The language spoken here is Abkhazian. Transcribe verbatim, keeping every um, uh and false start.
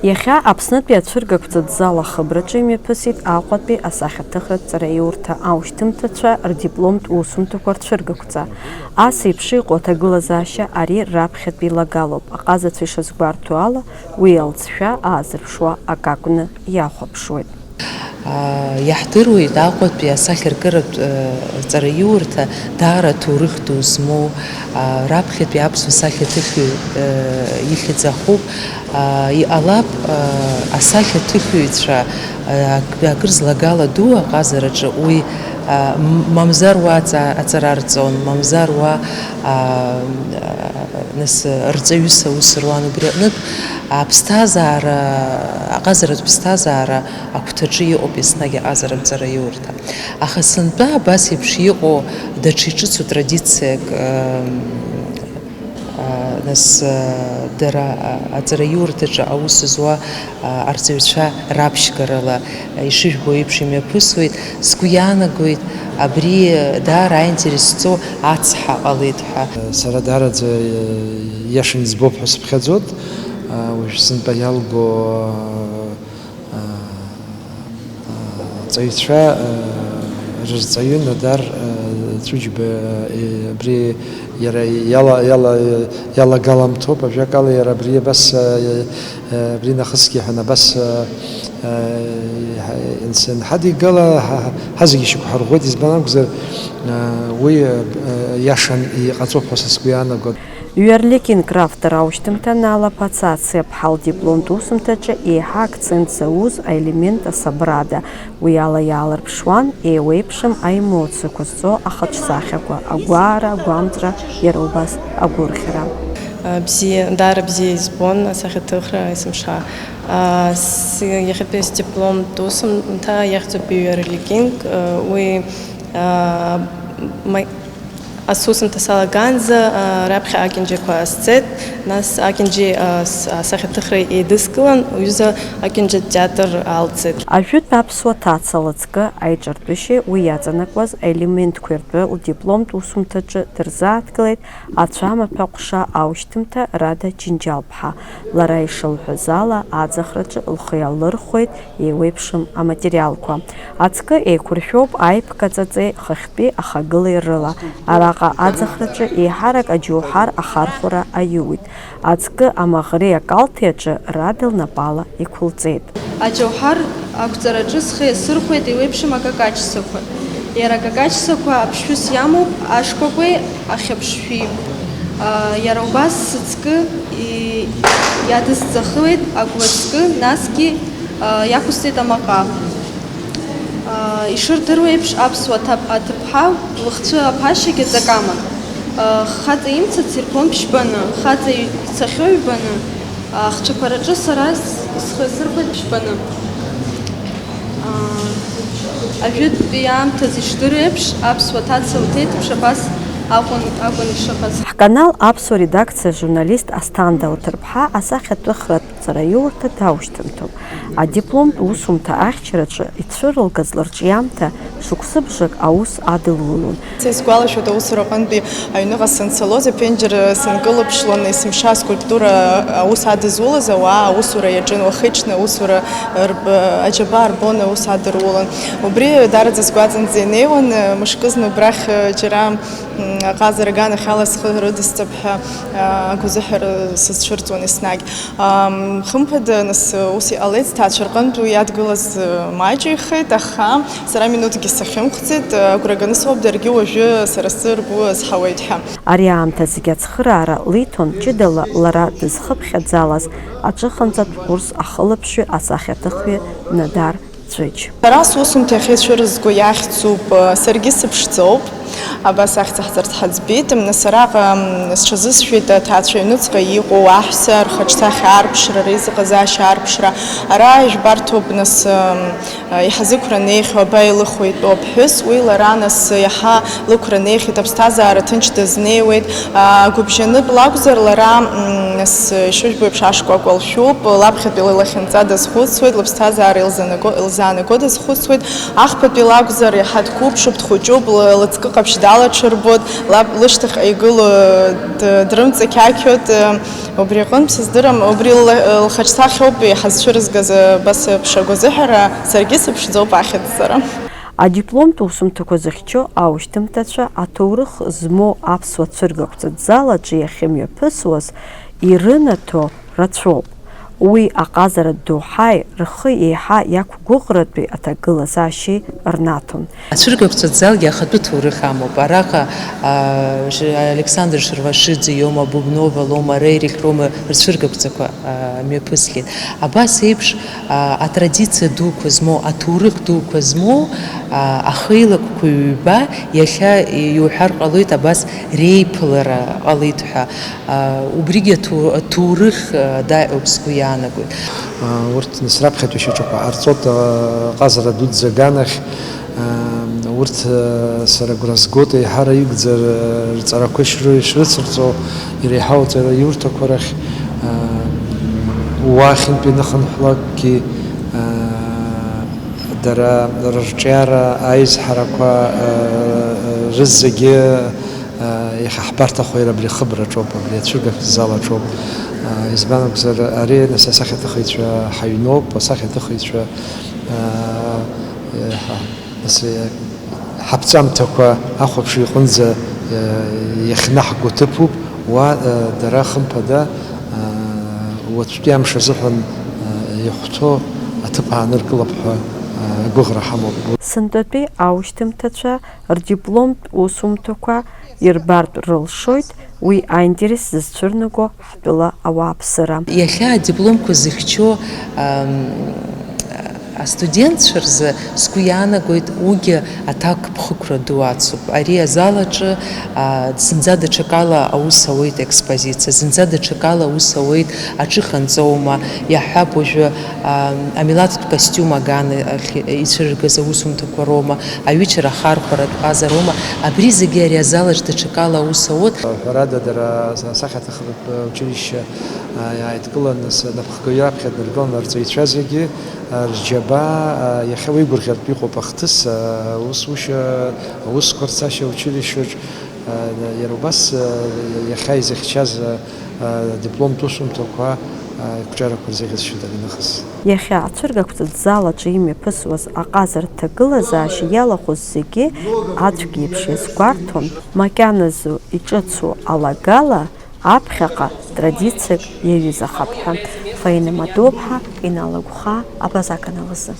Иахьа Аԥснытәи ацәыргақәҵатә зал ахыбраҿы имҩаԥысит Аҟәатәи асахьаҭыхратә ҵараиурҭа аушьҭымҭацәа рдипломтә усумҭақәа рцәыргақәҵа. Ас еиԥш иҟоу аҭагылазаашьа ари раԥхьатәи лагалоуп. Аҟазацәа ишазгәарҭо ала, уи алҵшәа аазырԥшуа акы акәны иахәаԥшуеит. Иаҳдыруеит, Аҟәатәи асахьаркыратә ҵараиурҭа даара аҭоурых ду змоу, раԥхьатәи аԥсуа сахьаҭыхҩы ихьӡ ахуп. Иҟалап, асахьаҭыхҩцәа акыр злагала ду аҟазараҿы уи, мамзар уа аҵара рҵон, мамзар уа нас рҵаҩыс аус руан, убри аҟнытә аԥсҭазаара, аҟазаратә ԥсҭазаара агәҭаҿы иҟоуп еснагь аҟазаратә ҵараиурҭа. Аха сынтәа абас еиԥш иҟоу даҽа иҿыцу традициак, нас, дара аҵараиурҭаҿы аус зуа арҵаҩцәа раԥшьгарала, ишыжәбо еиԥш, имҩаԥысуеит. Сгәы иаанагоит, абри даара аинтерес зҵоу ацҳа ҟалеит ҳәа. Сара даараӡа иашан избоуп ҳәа сыԥхьаӡоит. Уажә сынтәа иалго аҵаҩцәа рырҵаҩы Надар Ҵәыџьба абри иара иала, иала, иалагаламҭоуп, ажәакала, иара абри абас, абри нахысгьы ҳәа абас, инс-, инҳадигала, ҳа, ҳа зегьы шьақәҳарӷәӷәеит, избан акәзар, уи иашан иҟаҵоуп ҳәа са сгәы иаанагоит. Ҩарликин Крафтер аушьҭымҭа Нала Пацаци-ԥҳа лдипломтә усумҭаҿы еиҳа акцент зауз аелемент асабрада, уи ала иаалырԥшуан еиуеиԥшым аемоциақәа зҵо ахаҿсахьақәа, агәаара, агәамҵра, иара убас агәырӷьара. Бзиа, даара бзиа избон асахьаҭыхра есымша. Иахьатәи сдипломтә усумҭа иахьӡуп Ҩарликин, уи Ма-, асусумҭа салагаанӡа, а, раԥхьа акьанџьақәа сҵеит, нас акьанџьеи, а, с-, асахьаҭыхреи еидыскылан, уҩыза акьанџьатә театр алҵит. Ажәытә аԥсуа ҭаца лыҵкы аиҿартәышьеи уи иаҵанакуаз аелементқәеи ртәы лдипломтә усумҭаҿы дырзааҭгылеит ацәамаҭәа ҟәша аушьҭымҭа Рада Џьынџьал-ԥҳа. Лара ишылҳәаз ала, аӡахраҿы лхы иалырхәеит еиуеиԥшым аматериалқәа. Ацкы еиқәыршәоуп аиԥкаҵаҵеи хыхьтәи ахагылеи рыла. Араҟа аӡахраҿы еиҳарак аџьоуҳар ахархәара аиуит. Ацкы амаӷреи акалҭи аҿы Рада лнапала иқәылҵеит. Аџьоуҳар ақәҵараҿы схы иасырхәеит еиуеиԥшым акакаҷсақәа. Иара акакаҷсақәа аԥшшәыс иамоуп ашкәакәеи ахьаԥшшәи. Иара убас сыҵкы иадысҵахуеит агәлацкы, насгьы иақәысҵеит амаҟа. Ишырдыруеиԥш, аԥсуа аҭыԥҳа лыхцәы аԥашьагьы аҵакы аман. Хаҵа имцац ирбон ԥшьбаны, хаҵа ицахьоу ҩбаны. Ахцәаԥараҿы сара схы сырхәеит ԥшьбаны. Ажәытәтәи аамҭазы ишдыру еиԥш, аԥсуа ҭаца лҭеиҭыԥш абас акәын, акәын ишыҟаз. Ҳканал аԥсуа редакциа ажурналист Асҭанда Уҭырԥҳа асахьаҭыхратә ҵараиурҭа даушьҭымҭоуп. Адипломтә усумҭа ахьчараҿы ицәырылгаз лырҿиамҭа шықәсыбжак аус адылулон. Сара исгәалашәоит, аусура аҟынтәи аҩныҟа санцалоз, аԥенџьыр сынкылыԥшлон, есымша аскульптура аус адызулаз ауаа аусура иаҿын, уахыҽны аусура рб-, аџьабаа рбон, аус адырулон. Убри даараӡа сгәаҵанӡа инеиуан, мышкызны убрахь џьара, м, аҟазара аганахьала схы рыдысҵап ҳәа, а, агәазыҳәара сызцәырҵуан еснагь. Ам, хымԥада, нас, ус иҟалеит, сҭаацәа рҟынтә уи иадгылаз, э, маҷҩхеит, аха сара минуҭкгьы сахьымхәӡеит, э, агәра ганы соуп даргьы уажәы сара сзы ргәы азҳауеит ҳәа. Ари аамҭа зегьы ацхыраара лиҭон ҷыдала лара дызхыԥхьаӡалаз аҿыханҵатә курс ахылаԥшҩы асахьаҭыхҩы Надар Ҵәыџь. Сара сусумҭа иахьа ицәырызго иахьӡуп, саргьы сыԥшӡоуп. Абас ахьӡ ҳҵарц ҳаӡбеит. Нас араҟа, м, сҽазысшәеит аҭаацәа аҩныҵҟа иҟоу аҳәса рхаҿсахьа аарԥшра, реизыҟазаашьа аарԥшра. Ара ижәбарҭоуп, нас, м, иҳазықәра неихьоу, аба илыхәо итәоу аԥҳәыс, уи лара, нас, иаҳа лықәра неихьеит, аԥсҭазаара ҭынч дазнеиуеит. А, гәыбжьанытә лакәзар, лара, м, нас, ишыжәбо еиԥш, ашкәакәа лшәуп, лаԥхьатәи лылахьынҵа дазхәыцуеит, лыԥсҭазаара илзанаго-, илзаанаго дазхәыцуеит. Ахԥатәи лакәзар, иаҳа дқәыԥшуп, дхәыҷуп, ла-, лыҵкы Аԥшь далаҽырбоит, лаб лышьҭахьҟа игылоу д-, дрымҵақьақьоит. Убри аҟынтә сыздырам, убри лла-, лхаҿсахьоуп иҳазцәырызгаз, абас еиԥш агәазыҳәара, саргьы сыԥшӡоуп ахьӡҵара. Адипломтә усумҭақәа зыхьчо аушьҭымҭацәа аҭоурых змоу аԥсуа цәыргақәҵатә зал аҿы иахьымҩаԥысуаз ирынаҭо рацәоуп. Уи аҟазаратә доуҳаи рхы еиҳа иақәгәыӷратәи аҭагылазаашьеи рнаҭон. Ацәыргақәҵатә залгьы ахатәы ҭоурых амоуп. Араҟа, а, Ш-, Александр Шервашиӡе иоума, Бубнова лоума, Рерих роума рцәыргақәҵақәа, а, мҩаԥысхьеит. Абас еиԥш, а, атрадициа дуқәа змоу, аҭоурых дуқәа змоу, а, ахеилакқәа ҩба иахьа иуҳәар ҟалоит, абас реиԥылара ҟалеит ҳәа. А, убригьы аҭоу-, аҭоурых, а, даҟьоуп сгәы иаанагоит. А, урҭ нас раԥхьатәи шьаҿақәа ҟарҵоит, а, ҟазара дуӡӡа аганахь. А, урҭ, а, сара агәра згоит, еиҳара игӡа р-, рҵарақәа ишры-, ишрыцырҵо, иреиҳау аҵараиурҭақәа рахь, а, уа ахьынтәи инахынҳәлакгьы, а, дара рырҿиара, аизҳарақәа, а, рызегьы Иахьа ҳбарҭахо иара абри ахыбраҿоуп, абри ацәыргақәҵатә залаҿоуп. Избан акәзар, ари нас асахьаҭыхыҩцәа ҳаҩноуп, асахьаҭыхыҩцәа, ҳа-, нас, ҳаԥҵамҭақәа ахәаԥшҩы иҟынӡа иахьнаҳго ҭыԥуп, уа дара хымԥада уаҵәтәи амш азыҳәан иахәҭоу аҭыԥ ааныркылап ҳәа агәыӷра ҳамоуп. Сынтәатәи аушьҭымҭацәа рдипломтә усумҭақәа ирбартә рылшоит уи аинтерес зызцәырнаго ҳтәыла ауааԥсыра. Иахьа адипломқәа зыхьчо, ам, астудентцәа рзы сгәы иаанагоит, уигьы аҭакԥхықәра ду ацуп. Ари азал аҿы, а, зынӡа даҽакала аус ауеит аекспозициа, зынӡа даҽакала аус ауеит аҽыханҵоума, иаҳҳәап, уажәы, а, амилаҭтә костиум аган ахь ицәырыргаз аусумҭақәа роума, аҩычара ахархәаратә ҟазароума, абри зегьы ари азал аҿы даҽакала аус ауеит. Ҳәарада, дара асахьаҭыхратә училишьче, а, иааидкыланы, с-, напхгаҩы аԥхьа днаргыланы, арҵаҩцәа зегьы, а, рџьабаа, а, иахьа уеигәырӷьартә иҟоуп ахҭыс, а, аусушьа, аусқәа рцашьа училишьчаҿ, а, иара убас, а, иахьа изыхьчаз, а, а, дипломтә усумҭақәа, а, ақәҿиарақәа рзеиӷьасшьоит ари нахыс. Иахьа ацәыргақәҵатә зал аҿы имҩаԥысуаз аҟазара ҭагылазаашьа иалахәыз зегьы аӡәк иеиԥш иазгәарҭон, макьаназы иҿыцу алагала аԥхьаҟа традициак иаҩызахап ҳәа. Фаина Мадоуԥҳа, Инал Агәхаа, Абаза аканалазы.